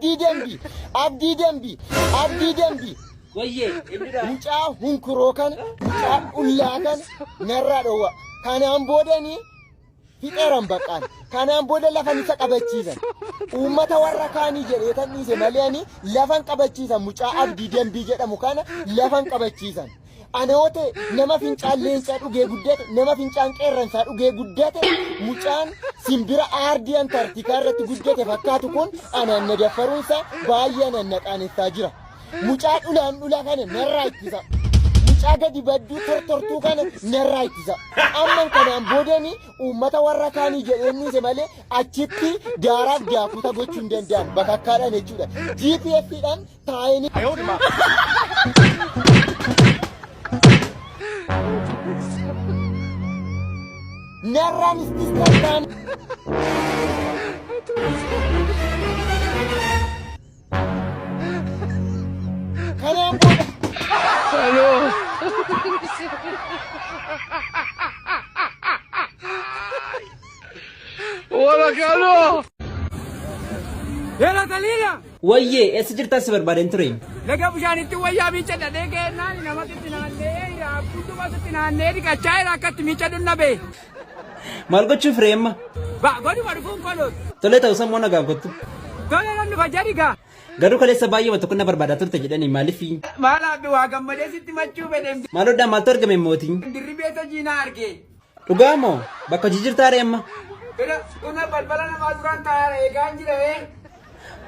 Abdii Dambii, Abdii Dambii, Abdii Dambii. Wayyee eenyudha? Mucaa hunkuroo kana, mucaa dhullaa kana narraa dhowwa. Kanaan boodanii fixeeran baqqaan. Kanaan booda lafan isa qabachiisan. Uummata warra kaanii jedhee tan dhiise malee ani lafan qabachiisan mucaa Abdii Dambii jedhamu kana lafan qabachiisan. Ana yoo ta'e nama fincaan leencaa dhugee guddate, nama fincaan qeerransaa dhugee guddate, mucaan simbira aardii Antaarktikaa irratti guddate fakkaatu kun anaan na daffaruunsaa baay'ee anaan na qaanessaa jira. Mucaa dhulaan dhulaa kana narraa ittisa. Mucaa gadi badduu tortortuu kana narraa ittisa. Amman kanaan boodani uummata warra kaanii jedheen dhiise malee achitti daaraaf daakuta gochuu hin danda'an bakakkaadhaan jechuudha. GPS dhaan taa'anii narraan istis ta'an. Kanaan booda. Yeera Taliila! Wayyee eessa jirtaa si barbaadeen ture? Laga bishaanitti wayyaa miicadha deegee namatti itti naannee jira. Hundumas itti naannee dhiqachaa jira akka itti miicadhu nabe. Maal gochuuf ree amma? Ba godhuma dhufuun koloot. Tolee ta'u sammoo nagaan kottu. Tole nan dhufa jedhi gaa. Garuu kaleessa baay'ee tokko na barbaadaa turte jedhanii maaliif? Maal abbi waa gammadee sitti machuu fedhe. Maalodhaa maaltu argame mootii? Dirribee tajii na arge. Dhugaa moo bakka hojii jirtaa ree amma? Bira una balbala namaa duraan taa'aa eegaan jira ee.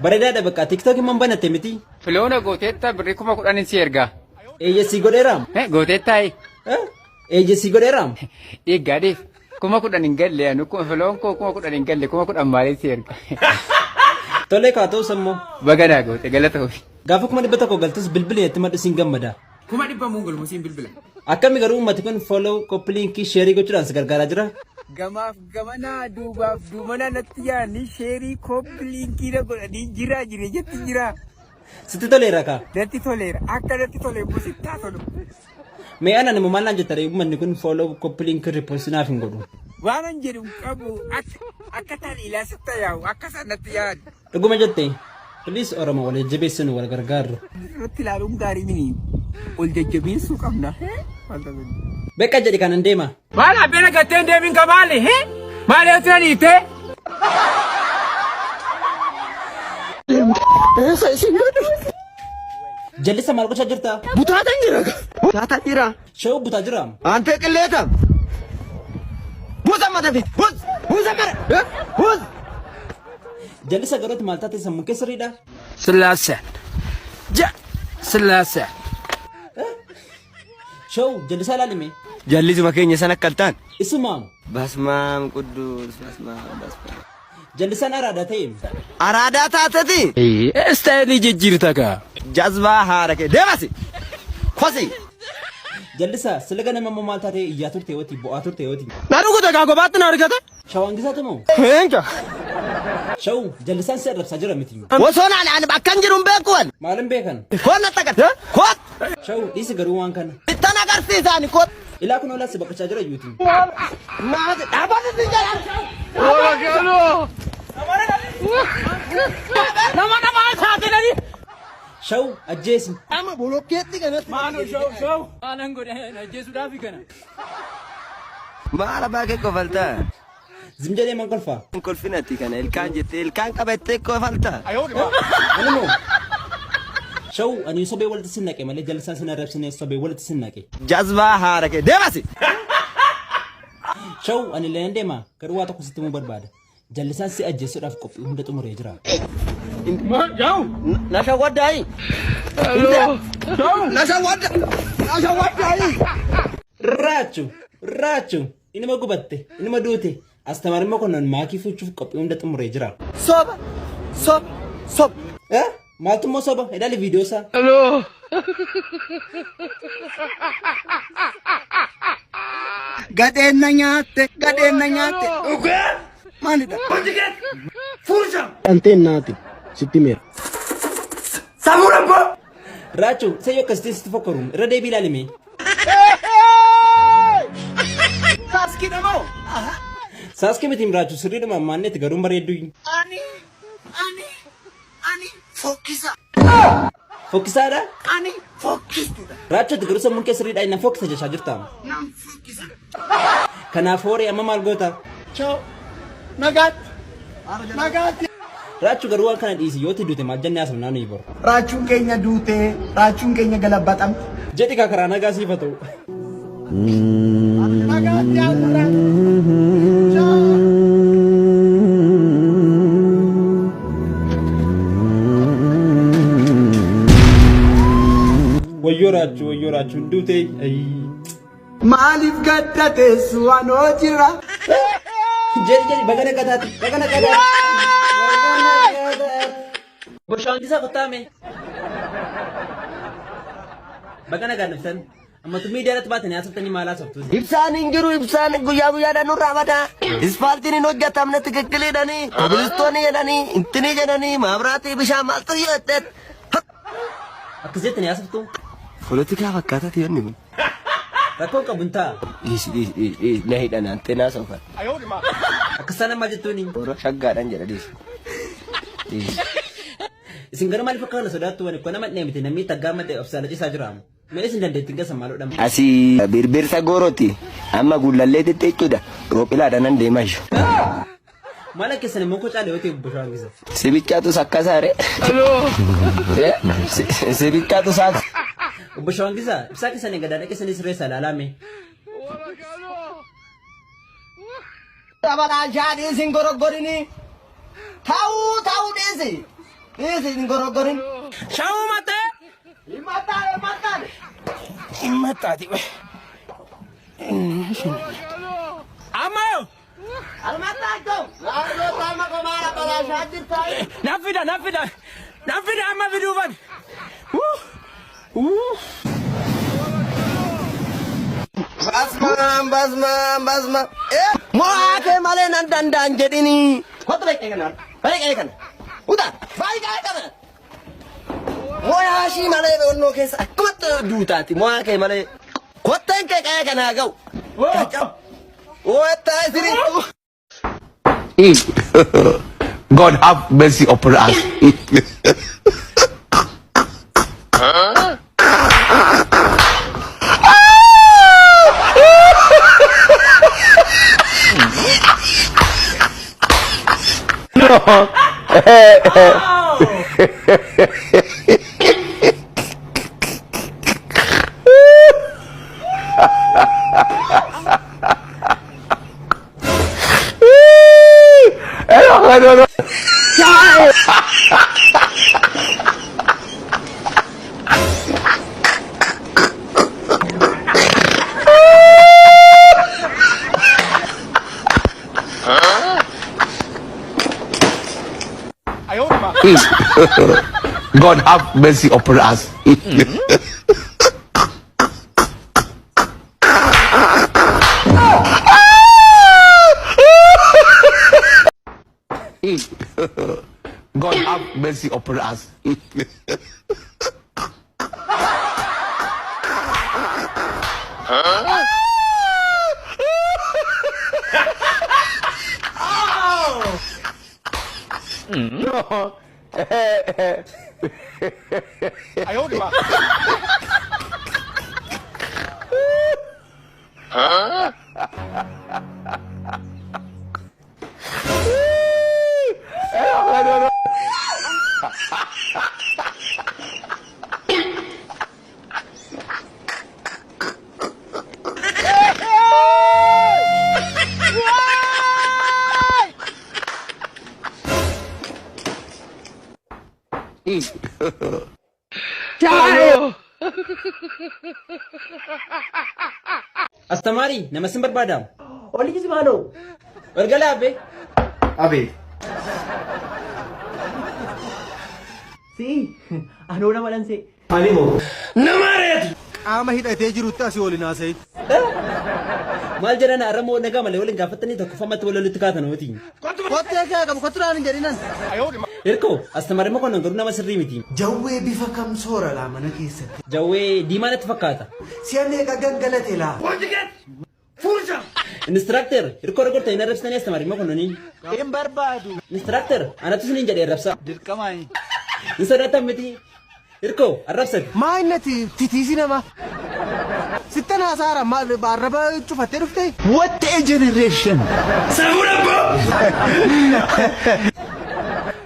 Bareedaadha bakka TikTok immoo banatte miti. Filoona gooteetta birrii 10,000 si ergaa. Eeyyasii godheera. Gooteettaa Eeyyasii godheera. Dhiiggaadhiif 10,000 hin galle anu filoon koo 10,000 hin galle 10,000 maaliin si erga. Tolee kaa ta'us ammoo. Baganaa goote galata ofi. Gaafa 100,000 galtus bilbila itti madhu siin gammada. 100,000 muun galmu siin bilbila. Akkami garuu uummati kun follow, copy link, share gochuudhaan si gargaaraa jira. Gamaaf gamanaa duubaaf duumanaa natti yaa'anii share copy link na godhanii jira jire jetti jira. Sitti toleera kaa. Natti toleera akka natti tole immoo sittaa tolu. Mee ana nama maal naan jettare uummanni kun follow, copy link, repost naaf hin godhu. Waan an jedhu hin qabu akka taliilaa sitta yaa'u akka isaan natti yaa'an. Dhuguma jette. Please Oromoo wal jajjabeessinu wal gargaarru. Irratti ilaaluun gaarii mini ol jajjabeessuu qabna. Beekaa jedhi kanan deema. Maal abbeen agartee hin deemin ka maali? Maali yoo turan hiitee? Eessa isin godhu? Jallisa maal gochaa jirta? Butaatan jira. Butaatan jira. Shawuu butaa jira. Antee qilleeta. Buusa mata fi buus buusa mara buus. Jallisa garooti maal taate sammuu keessa riidha? Sillaasee. Ja sillaasee. Shawuu jallisaa ilaalime. Jallisuma keenya sana akka ta'an. Isuma Basmaam qudduus basmaam basmaam. Jallisaan araadaa ta'e. Araadaa taateti. Istaayilii jijjiirta kaa. Jazbaa haara kee deemasi. Kosi. Jallisa sila ganama immoo maal taate iyyaa turte yooti bo'aa turte yooti. Na dhuguta kaa kophaatti na argata. Shawaan gisaatu moo? Eenca. Shawuu jallisaan si arrabsaa jira miti. Osoo naan ani akkan jiru hin beeku ani. Maalin beekan? Koon natti agarsiisa. Koot. Shawuu dhiisi garuu waan kana. Ittan agarsiisa ani koot. Ilaa kun olaas si baqachaa jira yuuti. Maal dhaabata si jala. Nama nama saaxilanii. Shawuu ajjeesi. Amma bolokkeetti kanatti. Maalo shawuu shawuu. Maalan godhe ajjeesuudhaafi kana. Maal abbaa kee kofaltaa? Zim jedhee man kolfaa. Kolfinati kana ilkaan jettee ilkaan qabattee kofaltaa? Ani moo? Shawuu ani sobee walitti sin naqe malee jallisaan sin arrabsine sobee walitti sin naqe. Jazbaa haara kee deemasi. Shawuu ani illee nan deema garuu waa tokko sitti himuu barbaada. Jallisaan si ajjeesuudhaaf qophii hunda xumuree jira. Na shawwaddaayi. Na shawwadda. Na shawwaddaayi. Raachu raachu inuma gubatte inuma duute astamaar immoo kunnaan maakii fuuchuuf qophii hunda xumuree jira. Soba. Soba. Soba. Eh? Maaltu immoo soba? Ilaali viidiyoo isaa. Gadheen na nyaatte. Gadheen na nyaatte. Dhugaa. Maalidha? Dhanteen naati sitti meera. Raachu isa yoo akkasitti sitti fokkoru irra deebii ilaali mee. Saaskiidha moo? Saaskii miti raachu sirriidhuma ammaannetti garuu bareedduu. Ani. Ani. Ani. Fokkisa. Fokkisaadha? Ani fokkistuudha. Raachuu garuu sammuun kee sirriidha inni fokkisa jechaa jirta. Nan fokkisa. Kanaaf horii amma maal goota? Ciao. Nagaatti. Nagaatti. Raachuu garuu waan kana dhiisi yoo duute maal jennee haasofnaa nuyi boru. Raachuun keenya duutee, raachuun keenya galabbaxamte. Jedhi kaa karaa nagaa siif haa ta'u. Nagaatti haasofnaa. Ciao. Wayyoo raachuu wayyoo raachuu hin duute. Ayii. Maaliif gadda teessu anoo jira? Jedhi jedhi baga naqataati baga naqataati. Boshaangisaa kottaame. Baga nagaan dhuftan. Ammatu miidiyaa irratti baatanii haasoftanii maal haasoftu? Ibsaan hin jiru ibsaan guyyaa guyyaadhaan nurraa bada. Ispaaltiin hin hojjetamne tikikkiliidhanii, kobilistoonii jedhanii, intinii jedhanii, maabiraatii bishaan maaltu jedhe. Akkas jettanii haasoftu? Poolitikaa fakkaataa tiyoonni kun. Rakkoon qabu hin ta'a. Dhiisi dhiisi dhiisi dhiisi na hidhan anteenaa soofan. Akkas taanaan maal jettuuni? Warra shaggaadhaan jedha dhiisi. Dhiisi. Isin garuu maaliif akka kana sodaattu wani kun nama miti namni taggaa madde of saalachiisaa jira. Mee isin dandeettiin keessa maal godhama? Asii birbirsa gooroti amma gullalleetitti jechuudha. Roophilaadhaan nan deemaa jiru. Maal keessan immoo koo caalee yoo ta'e boshaangisa. Sibichaatu sakkasaare. Sibichaatu saak. Obbo Shawangisaa ibsaa keessanii gadaadha keessanii sirreessaa ilaalaa Taphataan shaadhii sin goroggorini. Ta'uu ta'uu dhiisi. Dhiisi hin goroggorin. Shawuu matee! Himataa himataa. Himmataati. Amma yoo Almataa jiru. Naannoo taama komaara balaashaa jirtaa. na fida na fida na fida amma fiduufan. Basmaan basmaan basmaan. Mo'aa kee malee nan danda'an jedhini. Kottu beekaa kana. Beekaa kana. Uta baay'ee kana. Mo'aa ishii malee onnoo keessa akkumatti duutaati. Mo'aa kee malee. Kotteen kee qe'ee kanaa ga'u. Wata isirittu. God have mercy upon us. God have mercy upon us. God have mercy upon us. Astamaarii nama sin barbaadamu. Olli maaloo. Ol galaa abbee. Abeet. Si anoo nama dhansee. Ani moo? Qaama hidhatee jirutti asii waliin haasa'in. Maal jedhan har'a moo nagaa malee waliin gaafatanii tokkoffamatti wal lolitti kaatan hooti. Kottee kee qabu kottu naan hin jedhinan. Hirkoo astamaarii mokonnon garuu nama sirrii miti. Jawwee bifa kam soora laa mana keessatti? Jawwee diimaa natti fakkaata. Si'a meeqa gangalate laa? Instructor hirkoo rogorta hin arrabsitanii astamaarii mokonnoniin. Hin barbaadu. Instructor anatu isiniin jedhee arrabsa. Dirqamaa. Hin sodaatan miti. Hirkoo arrabsati. Maa innati titiisi nama. Sittan haasaara maal arraba cufattee dhufte? What a generation!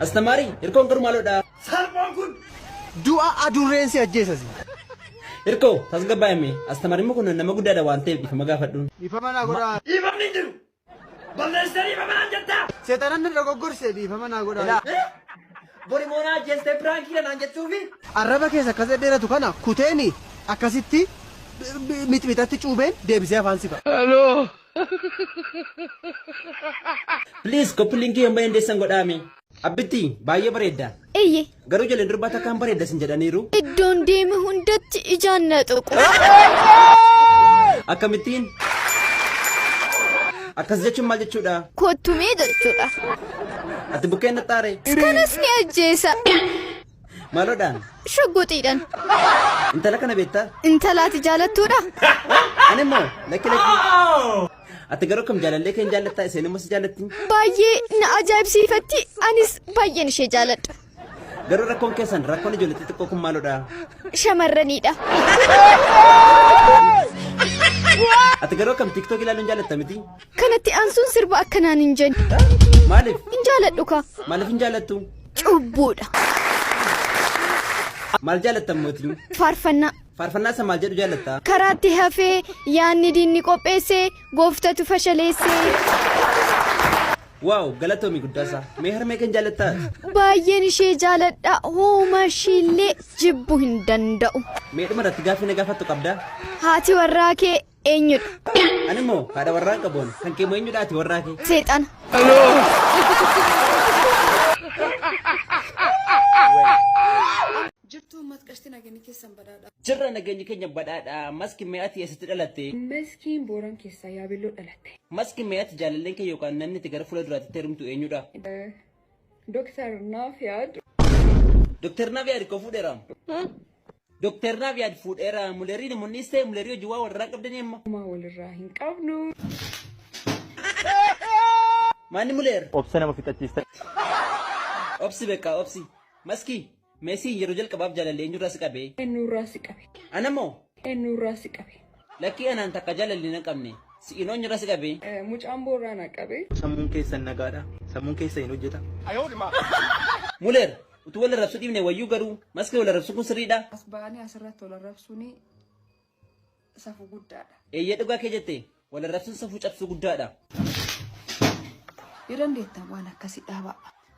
Astamaarii hirkoon garuu maaloodha? Du'a adurreen si ajjeesasi. Hirkoo tasgabbaa'ime. Astamaarii kun nama guddaadha waan ta'eef dhiifama gaafadhuun. Dhiifama naa godhaa. Dhiifamni hin jiru. Balleessitee dhiifama naan jettaa? Seexanan na dogoggorse dhiifama naa godhaa. Bori moonaa ajjeestee piraankiidha naan jechuufi? Arraba keessa akkas dheeratu kana kuteeni akkasitti mixmixatti cuubeen deebisee afaan si ka'a. Please copy linkii yommuu dandeessan godhaame. Abbitti baay'ee bareedda. Eeyyee, Garuu ijoolleen durbaa takkaan bareedda sin jedhaniiru. Iddoon deeme hundatti ijaan na tuqu. Akkamittiin? Akkas jechuun maal jechuudha? Kottumee jechuudha. Ati bukkeen naxxaare? Kanas ni ajjeesa. Maaloodhaan? Shoggoxiidhaan. Intala kana beektaa? Intalaati jaalattuudha. Ani immoo lakki lakki. Ati garuu kam jaalallee kee hin jaallattaa isheen immoo si jaallatti? Baay'ee na ajaa'ibsiifatti anis baay'een ishee jaaladha. Garuu rakkoon keessan rakkoon ijoollee xixiqqoo kun maaloodha? Shamarraniidha. Ati garuu akkam TikTok ilaaluun jaallatta miti? Kanatti aansuun sirba akkanaan hin jenne. Maaliif? Hin jaaladhu kaa. Maaliif hin jaallattu? Cubbuudha. Maal jaallatta mootii? Faarfannaa. Faarfannaa isa maal jedhu jaallatta? Karaatti hafee yaadni diinni qopheessee gooftatu fashaleessee. Waaw galatoomi guddaasaa. Mee harmee kan jaallattaa? Baay'een ishee jaaladha. Hooma ishiillee jibbuu hin danda'u. Mee dhuma irratti gaaffii na gaafattu qabdaa? Haati warraa kee eenyudha? Ani immoo haadha warraa hin qabuun kan kee moo eenyudha haati warraa kee? Seexana. Jirtuu ummat qashti nageenyi keessan badhaadha. Jirra nageenyi keenya badhaadha. Maski mee ati eessatti dhalatte? Meskiin Booran keessaa Yaabelloo dhalatte. Maski mee ati jaalalleen kee yookaan namni itti gara fuula duraatti heerumtu eenyudha? Doktar Naafiyaad. Doktar Naafiyaad koo fuudheera. Doktar Naafiyaad fuudheera. Mulerii namoonni ta'e mulerii hojii waa walirraa qabdanii amma. Homaa walirraa hin qabnu. Maanni muleer? Obsa nama fixachiista. Obsi beekaa obsi. Maski meesii yeroo jalqabaaf jaalallee eenyurraa si qabee? Eenyurraa si qabe? Anamoo? Eenyurraa si qabe? Lakkii anaan takka jaalallee na qabne. Si'inoo eenyurraa si qabee? Mucaan boorraa na qabe. Sammuun keessan nagaadha. Sammuun keessa hin hojjeta. Muleer utuu wal arrabsuu dhiifne wayyuu garuu maski wal arrabsuu kun sirriidha. As ba'anii asirratti wal arrabsuun safuu guddaadha. Eeyyee dhugaa kee jette wal arrabsuun safuu cabsuu guddaadha. Yoo dandeettan waan akkasii dhaabaa.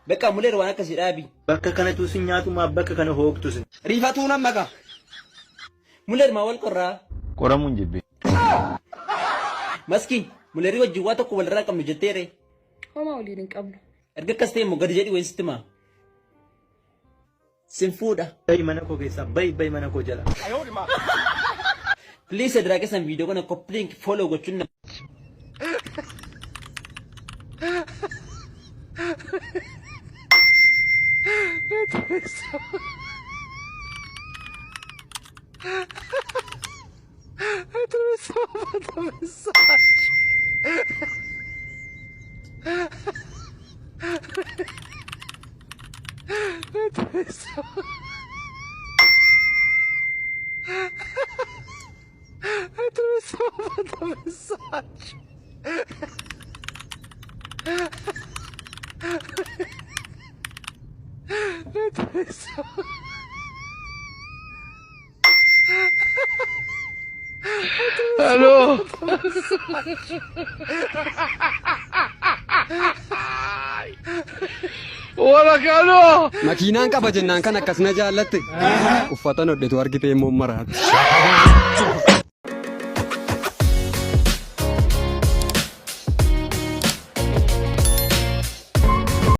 Bakka muleer waan akkasii dhaabi. Bakka kanatu sin nyaatu maa bakka kana hoogtu sin. Rifatuu nan maka. Muleer maa wal qorraa? Qoramuun jibbe. Maski muleerii wajjin waa tokko walirraa qabnu jetteere. Homaa waliin hin qabnu. Erga akkas ta'e immoo gadi jedhi wayi sitti himaa. Sin fuudha. Bayi mana koo keessaa bayi bayi mana koo jala. Please sadiraa keessan viidiyoo kana copy link follow gochuun na. Makiinaan qaba jennaan kan akkas na jaallatte. Uffatan hodhetu argitee immoo maraatti.